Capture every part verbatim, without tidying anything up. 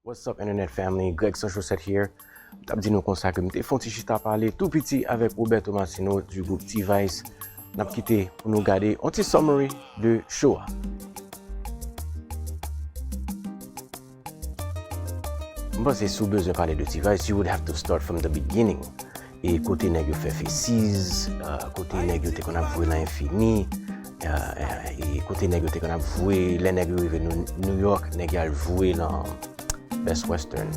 What's up, Internet family? Greg Sans Chaussettes here. M t ap di nou konsa ke m te fè yon ti chita pale tou piti avèk Roberto Martino du groupe T-Vice. N ap kite pou nou gade yon ti summary de show a. M panse si w bezwen pale de T-Vice, you would have to start from the beginning. E kote nèg yo fè Faces, ah, kote nèg yo te konn ap voye nan Enfini, ah, e kote nèg yo te konn ap voye, lè nèg yo rive New, New York, nèg yo al voye nan Best Western.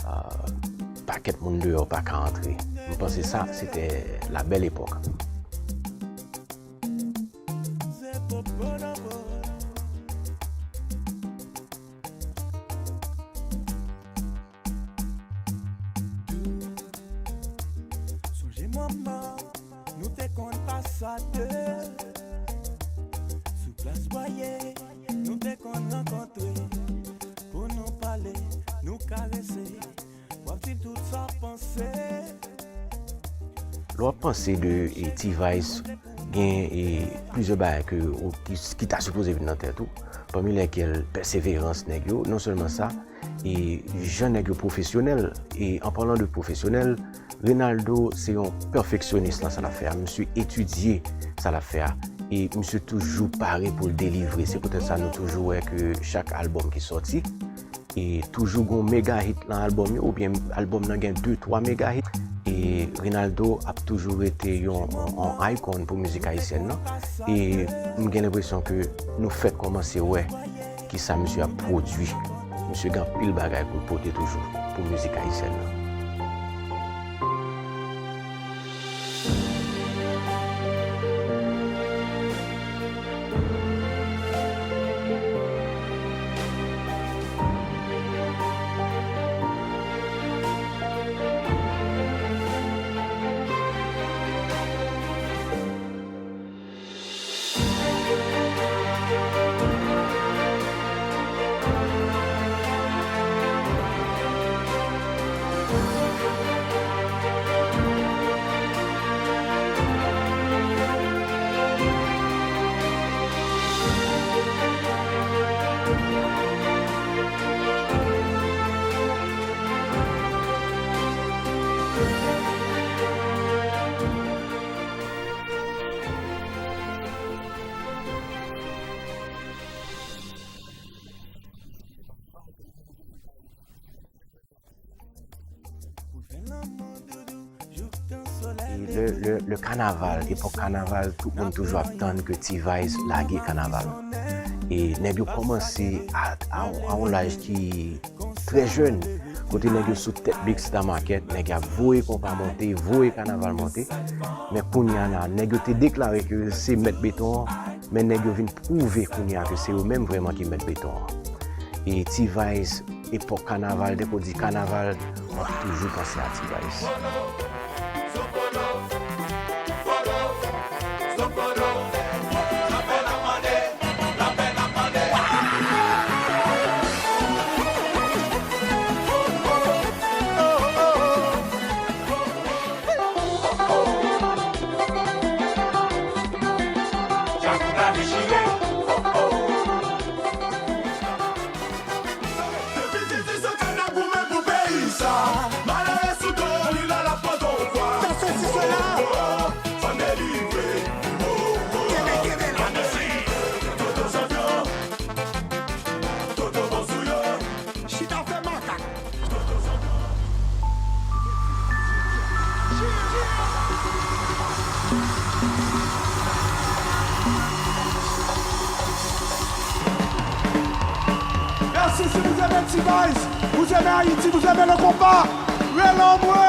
Ah, pakèt moun deyò pa ka antre. M panse sa, se te la belle époque. Sonje moman nou te konn pase a de. Sou plas Bwaye, nou te konn rankontre. Pou nou pale, nou karese. W ap di m tout sa w panse. Lè w ap panse de, e, T-Vice, gen, e, plizyè bagay ke, ou, ki, ki ta sipoze vin nan tèt ou, pami lèkèl pèseverans nèg yo. Non sèlman sa, e jan nèg yo pwofesyonèl. E an palan de pwofesyonèl, Reynaldo se yon pèfeksyonis nan sa l ap fè a. Misye etidye sa l ap fè a. E misye toujou pare pou l delivre. Se poutèt sa nou toujou wè ke chak albòm ki sòti, e toujou gon mega hit nan albòm yo, oubyen albòm nan gen de, twa mega hit. E Reynaldo ap toujou rete yon, yon, yon icon pou mizik ayisyèn nan. E m gen lenpresyon ke nou fèk kòmanse wè kisa misye ap pwodui. Misye gen anpil bagay pou l pote toujou pou mizik ayisyèn nan. E le, le, le kanaval, epòk kanaval, tout moun toujou ap tann ke T-Vice lage kanaval. E nèg yo kòmanse a, a, a yon laj ki trè jèn, kote nèg yo sou tèt Big Star Market, nèg yo ap voye konpa monte, voye kanaval monte. Men kounye a la, nèg yo te deklare ke se mèt beton an, men nèg yo vin pwouve kounye a ke se yo menm vrèman ki mèt beton an. E T-Vice, epòk kanaval, depi w di kanaval, w ap toujou panse a T-Vice. Depi titi sou kanap goumen pou peyi sa. Malere sou do li la l ap pote w kwa. Fè sesi sela. Fò n delivre. Kenbe, kenbe la. Anesi. Toto chanpyon. Toto bon sou yo. Chita fè makak. Merci, si vous aimez T-Vice, vous aimez Haïti, vous aimez le combat, rele mwen!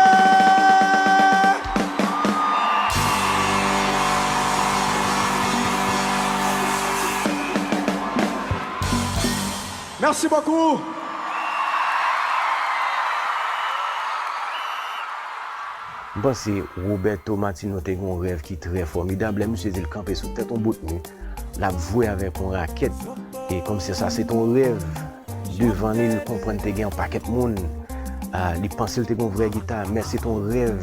Merci beaucoup. M panse Roberto Martino te gen yon rèv ki trè fòmidab. Lè misye di l kanpe sou tèt yon bout mi, l ap voye avèk yon rakèt. E kòmsi sa se t yon rèv. Devan li, l konprann te gen yon pakèt moun. Ah, li panse l te gen yon vrè gita, men se t yon rèv.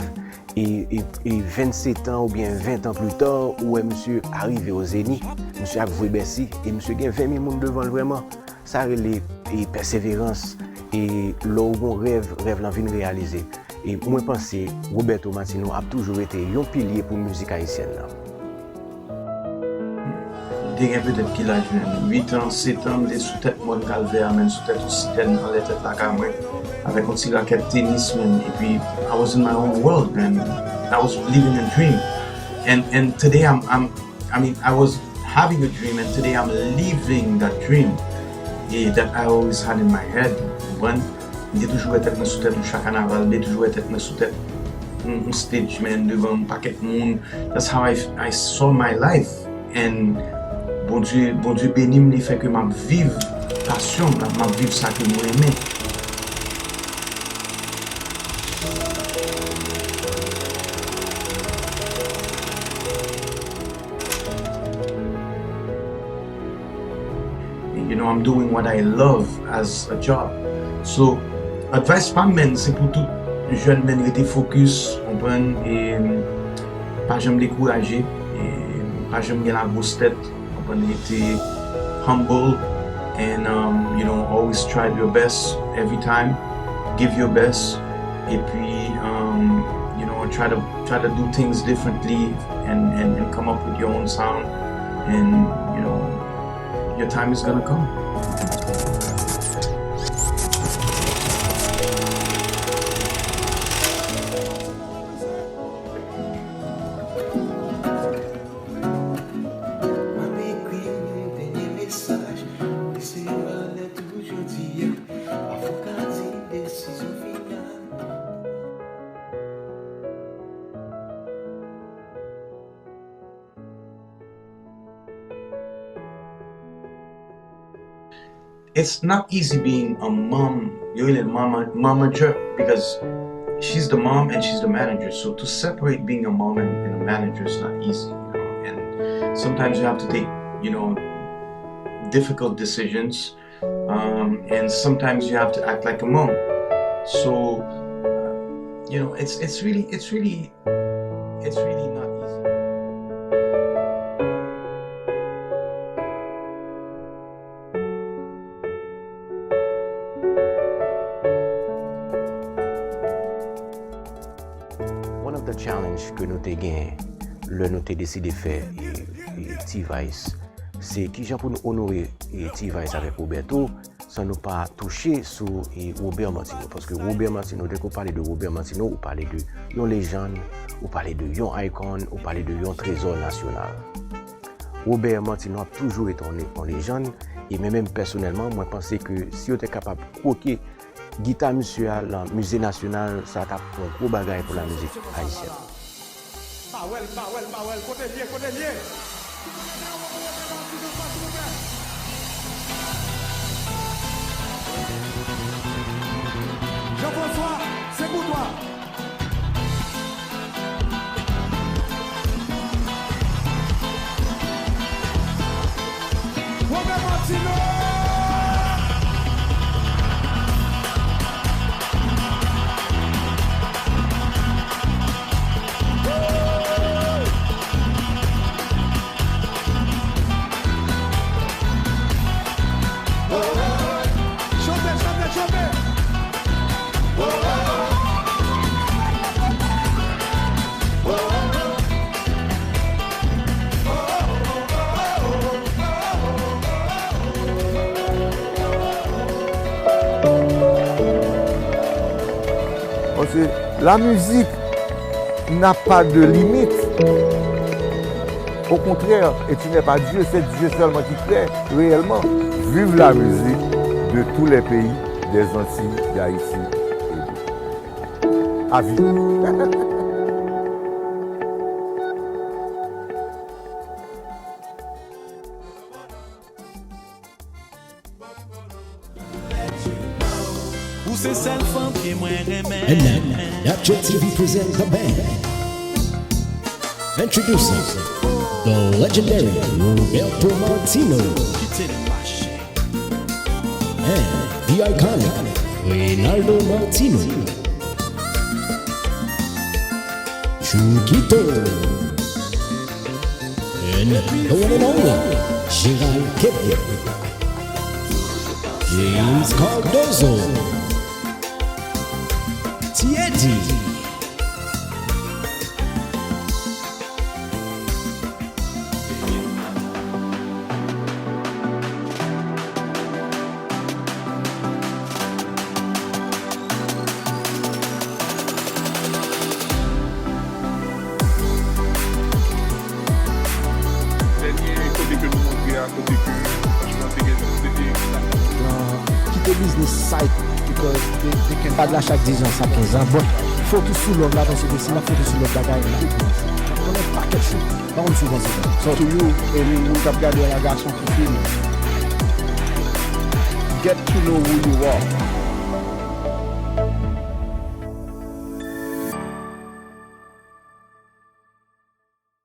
E, e, e vennsetan oubyen ven tan pli ta, ou wè misye arive o zenit. Misye ap voye Bèsi, e misye gen ven mil moun devan l vrèman. Sa rele e pèseverans, e lè w gon rèv, rèv lan vin reyalize. E mwen panse Roberto Martino ap toujou rete yon pilye pou mizik ayisyèn nan. M te gen petèt ki laj menm, uit an, sèt an, m te sou tèt mòn Kalvè a, menm sou tèt yon sitèn anlè tèt lakay mwen, avèk yon ti rakèt tenis menm, epi I was in my own world, man. I was living a dream. And, and today I'm, I'm, I mean, I was having a dream, and today I'm living that dream, eh, that I always had in my head. Ou konprann? M te toujou wè tèt mwen sou tèt yon cha kanaval, m te toujou wè tèt mwen sou tèt yon, yon stage, man, devan yon pakèt moun. That's how I, I saw my life. And Bondye, Bondye beni m, li fè ke m ap viv pasyon m, m ap viv sa ke m renmen. You know, I'm doing what I love as a job. So, advice pa m, man, se pou tout jèn, man, rete focus, konprann, e pa janm dekouraje, e pa janm gen lagwos tèt, konprann, rete humble, and, um, you know, always try your best every time, give your best, epi, um, you know, try to, try to do things differently and, and, and come up with your own sound, and, you know, your time is gonna come. M ap ekri yon dènye mesaj, eseye wè lè tou jodi a, pafwa w ka di desizyon final. It's not easy being a mom. Yo rele l mama, manager, because she's the mom and she's the manager. So to separate being a mom and, and a manager is not easy, you know. And sometimes you have to take, you know, difficult decisions, um, and sometimes you have to act like a mom. So, uh, you know, it's it's really it's really it's really not easy. One of the challenge ke nou te gen lè nou te deside fè e, e, T-Vice, se kijan pou nou onore e, T-Vice avèk Roberto, san nou pa touche sou e, Robert Martino. Paske Robert Martino, dèke w pale de Robert Martino, ou pale de yon lejann, ou pale de yon icon, ou pale de yon trezò nasyonal. Robert Martino ap toujou rete yon, yon lejann, e mwen menm pèsonèlman, mwen panse ke si yo te kapab kwoke gita misye a nan Mize Nasyonal, sa t ap yon gwo bagay pou lamizik ayisyèn. Pa wè l, pa wè l, pa wè l. Kote l ye, kote l ye? Jean-François, c'est pour toi. Robert Martino! Chante, chante, chante! Paske la musique n'a pas de limite. Au contraire, et tu n'es pas Dieu, c'est Dieu seulement qui crée réellement. Vive la musique de tous les pays des Antilles, d'Haïti et de... À vie. Ou se sèl fanm ke mwen renmen. And now, Doctor T V presents the band. Introducing the legendary Roberto Martino. Kite l mache. And the iconic Reynaldo Martino. Chouquito. And the one and only Gérald Kepler. James Cardozo. T A D. Dènye kote ke nou montre a, kote ke franchman te gen, te gen kite biznis site, because they, they can pa de la chak diz an, sa kenz an, but focus sou love la, paske si n ap focus sou love bagay la, n ap konnen pakèt chou. Pa konn si w panse sa. So to you, e moun k ap gade la, gason ki fini, get to know who you are.